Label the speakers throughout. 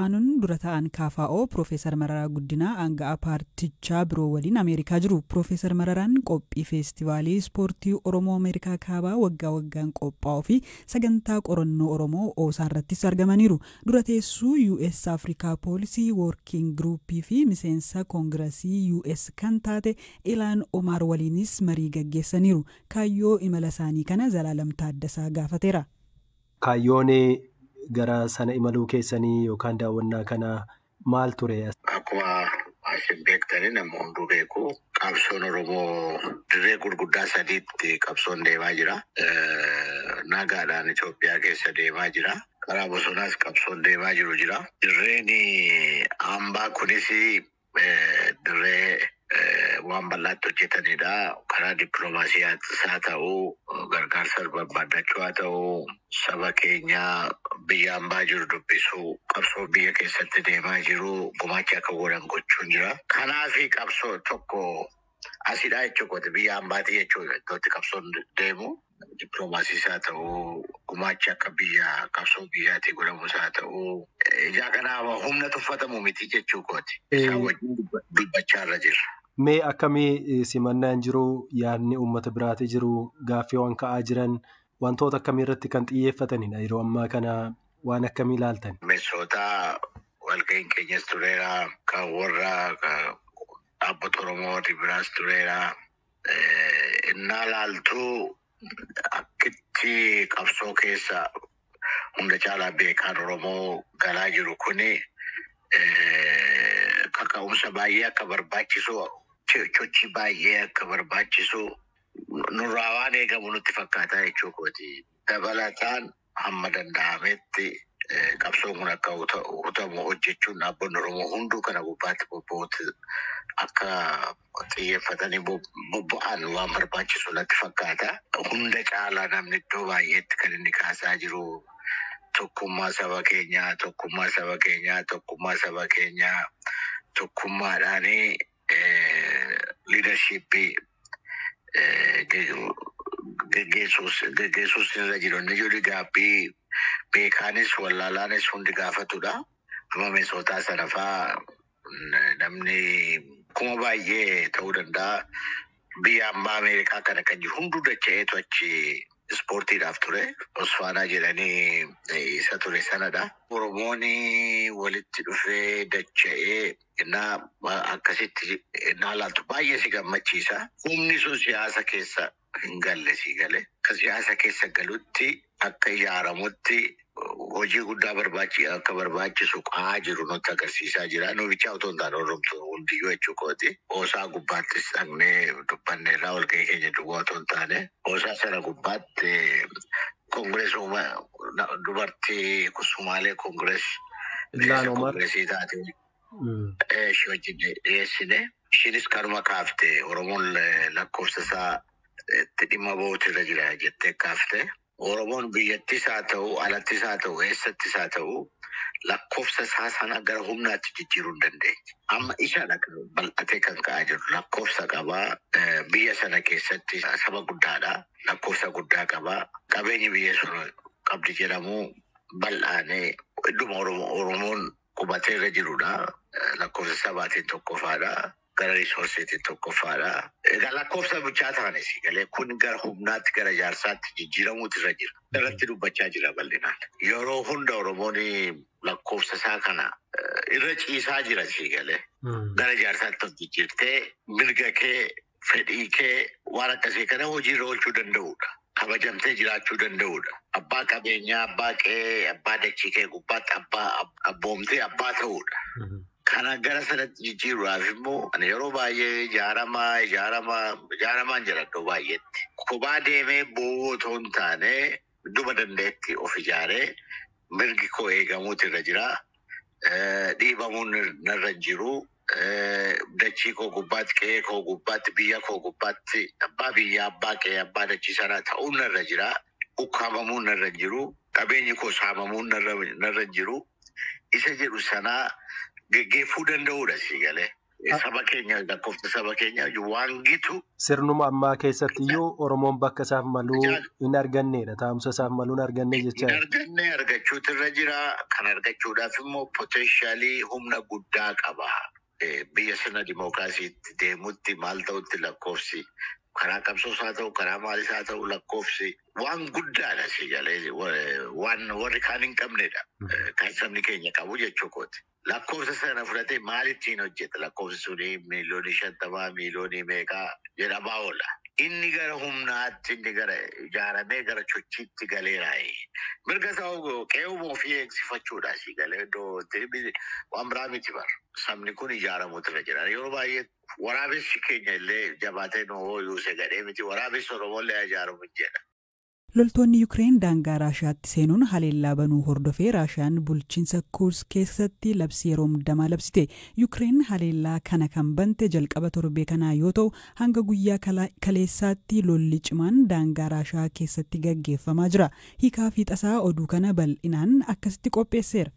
Speaker 1: Aanuun dura ta'an KFO Piroofeesar Mararaa Guddinaa aanga'aa paartichaa biroo waliin Ameerikaa jiru. Piroofeesar Mararaan qophii feestivaalii ispoortii Oromoo Ameerikaa Kaabaa waggaa waggaan qophaa'uu fi sagantaa qorannoo Oromoo OSA irrattis argamaniiru. Dura teessuu US Africa Policy Working Group fi miseensa Koongirasii US kan taate Ilaan Omaar waliinis marii gaggeessaniiru. Kaayyoo imala isaanii kana Zalaalam Taaddasaa gaafateera.
Speaker 2: Kaayyoon gara sana imaluu keessanii yookaan daawwannaa kana maal ture?
Speaker 3: Akkuma isin beektanii, nama hunduu beeku, qabsoon Oromoo dirree gurguddaa sadiitti qabsoon deemaa jira. Nagaadhaan Itoophiyaa keessa deemaa jira. Karaa bosonaas qabsoon deemaa jiru jira. Dirreen hambaa kunis dirree waan bal'aatti hojjetanidha. Karaa dippiloomaasii haa ta'u, gargaarsa barbaadachuu haa ta'u, saba keenya biyya hambaa jiru dubbisuu, qabsoo biyya keessatti deemaa jiru gumaacha akka godhan gochuun jira. Kanaaf qabsoo tokko asidha jechuudha. Biyya hambaati jechuudha. Iddootti qabsoon deemu. Dippiloomaasiis haa ta'u, gumaacha akka biyya qabsoo biyyaatii godhamus haa ta'u, ijaa kanaaf humna tuffatamu miti jechuu kooti. Isaan wajjin dubbachaa irra jirra.
Speaker 2: Mee akkamii simannaan jiru, yaadni uummata biraati jiru, gaaffiiwwan ka'aa jiran, wantoota akkamii irratti kan xiyyeeffatanidha yeroo ammaa kana, waan akkamii ilaaltan?
Speaker 3: Minisootaa walga'iin keenyas tureera, kan warra dhaabbata Oromoo warri biraas tureera. Innaa laaltuu akkitti qabsoo keessa hunda caalaa beekaan Oromoo galaa jiru kuni kaka'umsa baay'ee akka barbaachisu, sochii baay'ee akka barbaachisu nurraa waan eegamu nutti fakkaataa jechuu kooti. Dabalataan hamma danda'ametti qabsoon kun akka hutamu hojjechuun dhaabbanni Oromoo hunduu kana gubbaatti bobba'uutti akka xiyyeeffatanii bobba'an waan barbaachisu natti fakkaata. Hunda caalaa namni iddoo baay'eetti kan inni kaasaa jiru tokkummaa saba keenyaa, tokkummaa saba keenyaa, tokkummaa saba keenyaa, tokkummaadhaanii leadership geggeessuus irra jiru. Inni jiru gaaffii beekaanis wallaalaanis hundi gaafatudha. Amma Minisootaa sana faa namni kuma baay'ee ta'uu danda'a. Biyya hambaa Ameerikaa kana kan jiru hunduu dacha'eetu achi ispoortiidhaaf ture. Osfaanaa jedhanii isa ture sanadha. Oromoon walitti dhufee dacha'ee innaa akkasitti innaa laaltu baay'ee si gammachiisa. Humni sun siyaasa keessa hin galle si gale. Akka siyaasa keessa galutti, akka ijaaramutti hojii guddaa akka barbaachisu qa'aa jiru nutti agarsiisaa jira. Nu bichaa otoo hin taane Oromtuu hundiyyuu jechuu kooti. OSA gubbaattis dhaqnee dubbanne irraa, walgahii keenya duwwaa otoo hin taane. OSA sana gubbaatti Congress dubartii Sumaalee Congress
Speaker 2: Illaan Omar.
Speaker 3: Koongireesii taate ishee wajjin dhiyeessine. Ishiinis kanuma kaafte, Oromoon lakkoofsa isaa itti dhimma bahuutu irra jira jettee kaafte. Oromoon biyyattis haa ta'u, alattis haa ta'u, eessattis haa ta'u, lakkoofsa isaa sana gara humnaatti jijjiiruu hin dandeenye. Amma isadha kan bal'atee kan ka'aa jiru. Lakkoofsa qabaa. Biyya sana keessatti saba guddaadha. Lakkoofsa guddaa qabaa. Qabeenyi biyya sun qabdi jedhamu bal'aanee idduma Oromoon qubatee irra jirudha. Lakkoofsa sabaatiin tokkoffaadha. Gara resourceiitiin tokkoffaadha. Egaa lakkoofsa bichaa ta'anis galee kun gara humnaatti, gara ijaarsaatti jijjiiramuutu irra jira. Irratti dubbachaa jira bal'inaan. Yeroo hunda Oromoon lakkoofsa isaa kana irra ciisaa jira si galee. Gara ijaarsaatti of jijjiirtee mirga kee, fedhii kee, waan akkasii kana hojiirra oolchuu danda'udha. Kabajamtee jiraachuu danda'udha. Abbaa qabeenyaa, abbaa qe'ee, abbaa dachii kee gubbaatti abbaa abboomtee abbaa ta'uudha. Kana gara sanatti jijjiiruudhaaf immoo ani yeroo baay'ee ijaaramaa, ijaaramaa, ijaaramaan jedha iddoo baay'eetti. Kophaa deemee boo'uu otoo hin taane idduma danda'etti of ijaaree mirgi koo eegamuutu irra jira. Dhiibamuun narra hin jiru. Dachii koo gubbaatti, qe'ee koo gubbaatti, biyya koo gubbaatti abbaa biyyaa, abbaa qe'ee, abbaa dachii sanaa ta'uun narra jira. Ukkaamamuun narra hin jiru. Qabeenyi koo saamamuun narra hin jiru. Isa jedhu sanaa geggeeffuu danda'uudha si galee. Saba keenya, lakkoofsa saba keenya waan gitu.
Speaker 2: Sirnuma ammaa keessatti iyyuu Oromoon bakka isaaf maluu hin argannedha. Taa'umsa isaaf maluu hin arganne jechaa.
Speaker 3: Hin arganne, argachuutu irra jira. Kan argachuudhaaf immoo potential humna guddaa qaba. Biyya sirna dimookiraasiitti deemutti maal ta'utti lakkoofsi karaa qabsoos haa ta'u, karaa maalis haa ta'u, lakkoofsi waan guddaadha, si galee, waan warri kaan hin qabnedha. Kan sabni keenya qabu jechuu kooti. Lakkoofsa sana fudhatee maal ittiin hojjeta? Lakkoofsi suni 50 miiliyoonii, miiliyoonii meeqaa jedhamaa oola. Inni gara humnaatti, inni gara ijaaramee gara sochiitti galeera. Mirga isaa qe'ee ofii eegsifachuudha, si galee, iddoo waan biraa miti bara. Sabni kun ijaaramuutu irra jira. Yeroo baay'ee waraabessi keenya illee jabaatee nu hooyuuse gadhee miti, waraabessi Oromoo illee ijaaramu jedha.
Speaker 1: Loltoonni Yukireen daangaa Raashiyaatti seenuun haleellaa banuu hordofee Raashiyaan bulchiinsa Kuurs keessatti labsii yeroo muddamaa labsite. Yukireen haleellaa kana kan bante jalqaba torbee kanaa yoo ta'u, hanga guyyaa kaleessaatti lolli cimaan daangaa Raashiyaa keessatti gaggeeffamaa jira. Hiikaa fiixasaa oduu kana bal'inaan akkasitti qopheesseera.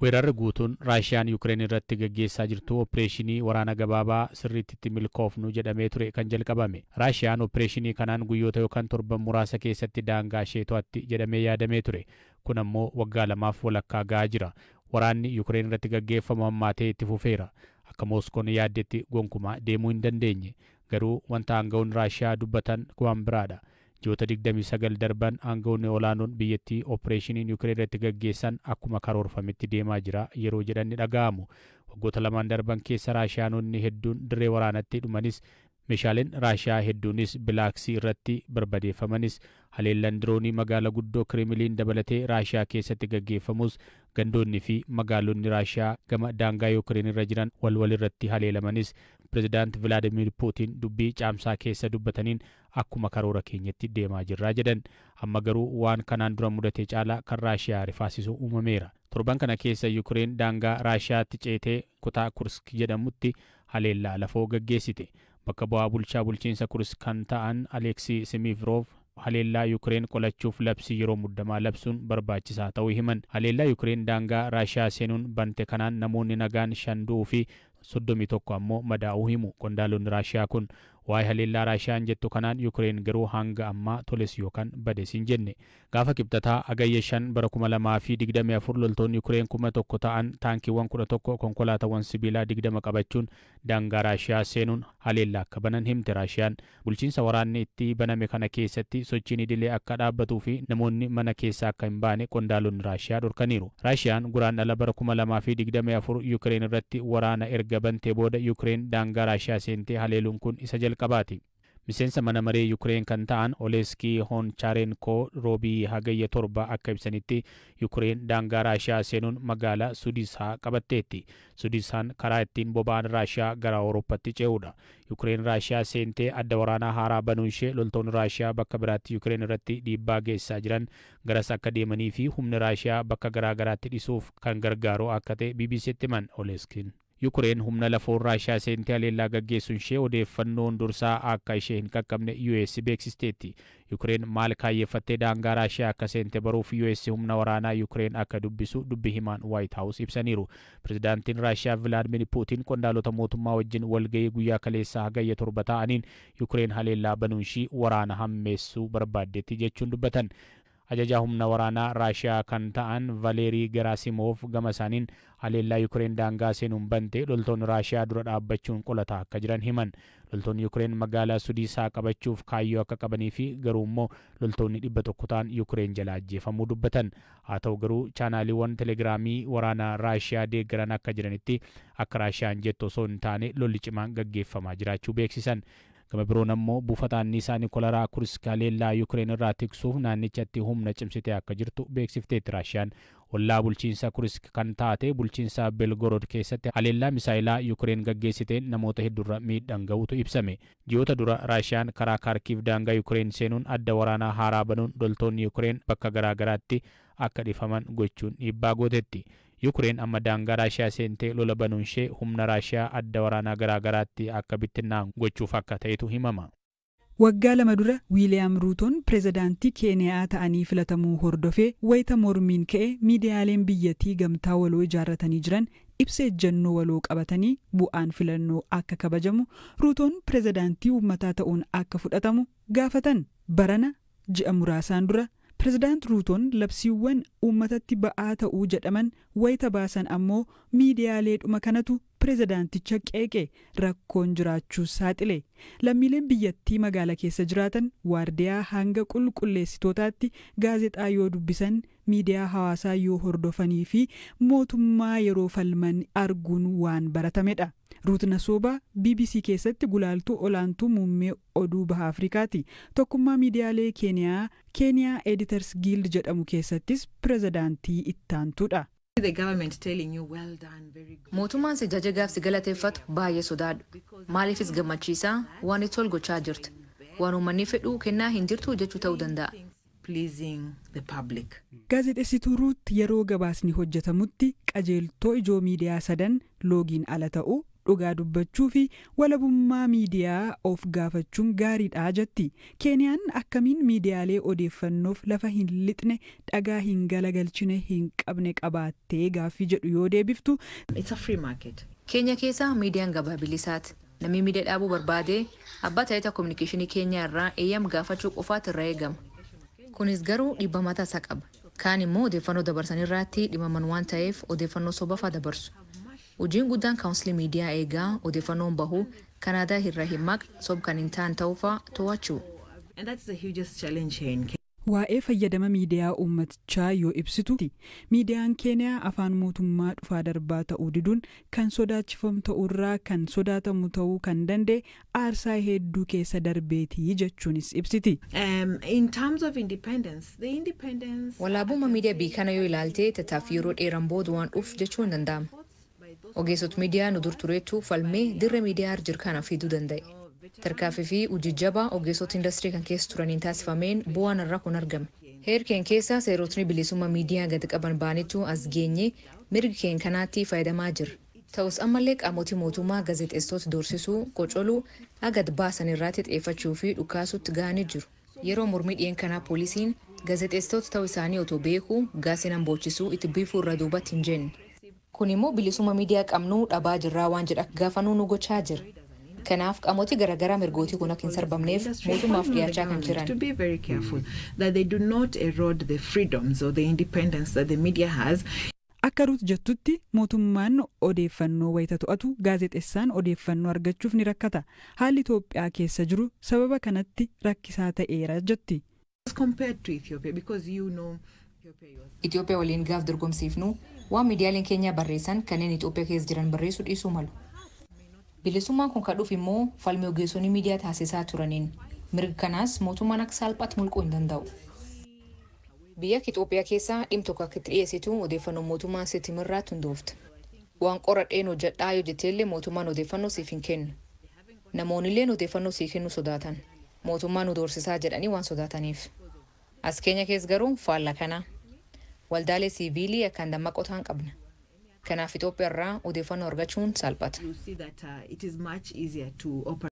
Speaker 4: Weerarri guutuun Raashiyaan Yukireen irratti gaggeessaa jirtu opereeshinii waraana gabaabaa sirriitti itti milkoofnu jedhamee ture kan jalqabame. Raashiyaan opereeshinii kanaan guyyoota yookaan torban muraasa keessatti daangaa ishee to'atti jedhamee yaadamee ture. Kun ammoo waggaa lamaaf walakkaa ga'aa jira. Waraanni Yukireen irratti gaggeeffamu hammaatee itti fufeera. Akka Mooskoon yaaddetti gonkumaa deemuu hin dandeenye. Garuu wanta aanga'oonni Raashiyaa dubbatan waan biraadha. Ji'oota 29 darban aangawoonni olaanoon biyyattii opereeshiniin Yukireen irratti gaggeessan akkuma karoorfametti deemaa jira yeroo jedhan ni dhaga'amu. Waggoota lamaan darban keessa Raashiyaanonni hedduun dirree waraanatti dhumanis, meeshaaleen Raashiyaa hedduunis Black Sea irratti barbadeeffamanis, haleellaan diroonii magaalaa guddoo Kirimiliin dabalatee Raashiyaa keessatti gaggeeffamus, gandoonni fi magaalonni Raashiyaa gama daangaa Yukireen irra jiran walwal irratti haleelamanis, Pirezidaant Vilaadimir Puutiin dubbii caamsaa keessa dubbataniin akkuma karoora keenyatti deemaa jirraa jedhan. Amma garuu waan kanaan dura mudate caalaa kan Raashiyaa rifaasisu uumameera. Torban kana keessa Yukireen daangaa Raashiyaatti ceetee kutaa Kursk jedhamutti haleellaa lafoo gaggeessite. Bakka bu'aa bulchaa bulchiinsa Kursk kan ta'an Aleeksii Simiivrov haleellaa Yukireen qolachuuf labsii yeroo muddamaa labsuun barbaachisaa ta'uu himan. Haleellaa Yukireen daangaa Raashiyaa seenuun bante kanaan namoonni nagaan 5 du'uu fi 31 ammoo madaa'uu himu qondaalonni Raashiyaa kun. Waa'ee haleellaa Raashiyaan jettu kanaan Yukireen garuu hanga ammaa toles yookaan bades hin jenne. Gaafa Kibxataa Hagayya 5 bara 2024 loltoonni Yukireen 1000 ta'an taankiiwwan 11, konkolaataawwan sibiilaa 20 qabachuun daangaa Raashiyaa seenuun haleellaa akka banan himte Raashiyaan. Bulchiinsa waraanni itti baname kana keessatti sochiin idilee akka dhaabbatuu fi namoonni mana keessaa akka hin baane qondaalonni Raashiyaa dhorkaniiru. Raashiyaan Guraandhala bara 2024 Yukireen irratti waraana erga bantee booda Yukireen daangaa Raashiyaa seentee haleeluun kun isa jalqabaati. Miseensa mana maree Yukireen kan ta'an Oleeskii Honchaarenkoo Roobii Hagayya 7 akka ibsanitti, Yukireen daangaa Raashiyaa seenuun magaalaa Sudisaa qabatteetti. Sudisaan karaa ittiin boba'aan Raashiyaa gara Awurooppaatti ce'udha. Yukireen Raashiyaa seentee adda waraanaa haaraa banuun ishee loltoonni Raashiyaa bakka biraatti Yukireen irratti dhiibbaa geessisaa jiran garas akka deemanii fi humni Raashiyaa bakka garaa garaatti dhisuuf kan gargaaru akka ta'e BBCtti himan Oleeskiin. Yukireen humna lafoon Raashiyaa seentee haleellaa gaggeessuun ishee odeeffannoon dursaa akka ishee hin qaqqabne US beeksisteetti. Yukireen maal kaayyeeffattee daangaa Raashiyaa akka seente baruuf US humna waraanaa Yukireen akka dubbisu dubbi himaan White House ibsaniiru. Pirezidaantiin Raashiyaa Vilaadimir Puutiin qondaalota mootummaa wajjin walgahii guyyaa kaleessaa Hagayya 7 ta'aniin Yukireen haleellaa banuun ishii waraana hammeessuu barbaaddeetti jechuun dubbatan. Ajajaa humna waraanaa Raashiyaa kan ta'an Valeerii Geraasimoov gama isaaniin haleellaa Yukireen daangaa seenuun bante loltoonni Raashiyaa dura dhaabbachuun qolataa akka jiran himan. Loltoonni Yukireen magaalaa Sudiisaa qabachuuf kaayyoo akka qabanii fi garuu immoo loltoonni 100 ta'an Yukireen jala ajjeefamuu dubbatan. Haa ta'u garuu chaanaaliiwwan Telegiraamii waraana Raashiyaa deeggaran akka jiranitti akka Raashiyaan jettu osoo hin taane lolli cimaan gaggeeffamaa jiraachuu beeksisan. Gama biroon ammoo buufata anniisaa Nikolaraa Kursk haleellaa Yukireen irraa tiksuuf naannichatti humna cimsitee akka jirtu beeksifteetti Raashiyaan. Ollaa bulchiinsa Kursk kan taate bulchiinsa Belgorod keessatti haleellaa misaayilaa Yukireen gaggeessiteen namoota hedduurra miidhaan ga'uutu ibsame. Ji'oota dura Raashiyaan karaa Kaarkiif daangaa Yukireen seenuun adda waraanaa haaraa banuun loltoonni Yukireen bakka garaa garaatti akka dhifaman gochuun dhiibbaa gootetti. Yukireen amma daangaa Raashiyaa seentee lola banuun ishee humna Raashiyaa adda waraanaa garaa garaatti akka bittinnaa'an gochuuf akka ta'etu himama.
Speaker 1: Waggaa 2 dura Wiiliyaam Ruutoon pirezidaantii Keeniyaa ta'anii filatamuu hordofee wayita mormiin ka'e miidiyaaleen biyyattii gamtaa waloo ijaarratanii jiran Ibsa ejjennoo waloo qabatanii bu'aan filannoo akka kabajamu, Ruutoon pirezidaantii uummataa ta'uun akka fudhatamu gaafatan. Barana ji'a muraasaan dura pirezidaant Ruutoon labsiiwwan uummatatti ba'aa ta'uu jedhaman wayita baasan ammoo miidiyaaleedhuma kanatu pirezidaanticha qeeqe, rakkoon jiraachuu saaxile. Lammiileen biyyattii magaala keessa jiraatan waardiyaa hanga qulqulleessitootaatti gaazexaa yoo dubbisan, miidiyaa hawaasaa yoo hordofanii fi mootummaa yeroo falman arguun waan baratamedha. Ruut Nasoobaa BBC keessatti gulaaltuu olaantuu muummee oduu Baha Afrikaati. Tokkummaa miidiyaalee Keeniyaa, Keeniyaa Editors Guild jedhamu keessattis pirezidaantii ittaantuudha.
Speaker 5: Mootummaan si jaja gaaf si galateeffatu baay'ee sodaadhu. Maaliifis gammachiisaa waan itti ol gochaa jirti. Waan uummanni fedhu kennaa hin jirtu jechuu ta'uu danda'a.
Speaker 1: Gaazexeessituu Ruut yeroo gabaasni hojjetamutti qajeeltoo ijoo miidiyaa sadan, loogiin ala ta'uu, dhugaa dubbachuu fi walabummaa miidiyaa of gaafachuun gaariidha jetti. Keeniyaan akkamiin miidiyaalee odeeffannoof lafa hin lixne, dhagaa hin galagalchine hin qabne qabaattee gaaffii jedhu yoo deebiftu.
Speaker 5: Keenya keessa miidiyaan gabaa bilisaati. Namni miidiyaa dhaabuu barbaade abbaa taayitaa kominikeeshinii Keenyaa irraa eeyyama gaafachuu qofaatu irraa eegama. Kunis garuu dhiibbaa mataa isaa qaba. Kaan immoo odeeffannoo dabarsan irratti dhimaman waan ta'eef odeeffannoo sobafaa dabarsu. Hojiin guddaan kaawunsilii miidiyaa eegaa odeeffannoon bahu Kanaadaa irraa hin maqne, sob kan hin taane ta'uufaa to'achuu.
Speaker 1: Waa'ee fayyadama miidiyaa uummatichaa yoo ibsitu, miidiyaan Keeniyaa afaan mootummaa dhufaa darbaa ta'uu diduun kan sodaachifamu ta'urraa kan sodaatamu ta'uu kan danda'e aarsaa hedduu keessa darbeetii jechuunis ibsiti.
Speaker 5: Walaabummaa miidiyaa biyya kana yoo ilaalte, tattaaffii yeroo dheeraan booda waan dhufu jechuun hin danda'ama. Ogeessota miidiyaa nu dur tureetu falmee dirra miidiyaa jiru kana fiduu danda'e. Tarkaaffii fi hojii jabaa ogeessota industirii kan keessa turaniin taasifameen bu'aan irraa kun argame. Heer keen keessa seerotni bilisummaa miidiyaa gadi qaban baanitu as geenye mirgi keen kanaatti fayyadamaa jira. Ta'us ammallee qaamotii mootummaa gaazexeessitoota doorsisuu, qocoluu, gad baasan irratti xiyyeeffachuu fi dhukaasutti ga'anii jiru. Yeroo mormii dhiyeen kanaa poolisiin gaazexeessitoota ta'uu isaanii otoo beekuu gaasii nan boochisuu itti biifuu irra duubatti hin jenne. Kun immoo bilisummaa miidiyaa qabnuu dhabaa jirraa waan jedha gaafanuu nu gochaa jira. Kanaaf qaamotii garaagaraa mirgootii kun akka hin sarbamneef mootummaaf dhiyaachaa kan jiran.
Speaker 6: To be very careful that they do not erode the freedoms or the independence that the media has.
Speaker 1: Akka Ruut jettutti, mootummaan odeeffannoo wayita to'atu gaazexeessaan odeeffannoo argachuuf ni rakkata. Haalli Itoophiyaa keessa jiru sababa kanatti rakkisaa ta'eera jetti.
Speaker 6: Compared to Ethiopia, because you know
Speaker 5: Itoophiyaa waliin gaaf dorgomsiifnu, waan miidiyaaleen keenya barreessan kanneen Itoophiyaa keessa jiran barreessuu dhiisuu malu. Bilisummaan kun kan dhufu immoo falmii ogeessonni miidiyaa taasisaa turaniin. Mirga kanaas mootummaan akka salphaatti mulquu hin danda'u. Biyya akka Itoophiyaa keessaa dhimma tokko akka itti dhiyeessitu odeeffannoo mootummaan sitti mirraatti hundoofta. Waan qoradheen hojjedhaa yoo jetteellee mootummaan odeeffannoo siif hin kennu. Namoonni illee odeeffannoo siif kennuu sodaatan. Mootummaan nu doorsisaa jedhanii waan sodaataniif. As keenya keessa garuu faalla kana. Waldaalee siiviilii akkaan dammaqoo ta'an qabna. Kanaaf Itoophiyaa irraa odeeffannoo argachuun salphata.
Speaker 6: You see that it is much easier to operate.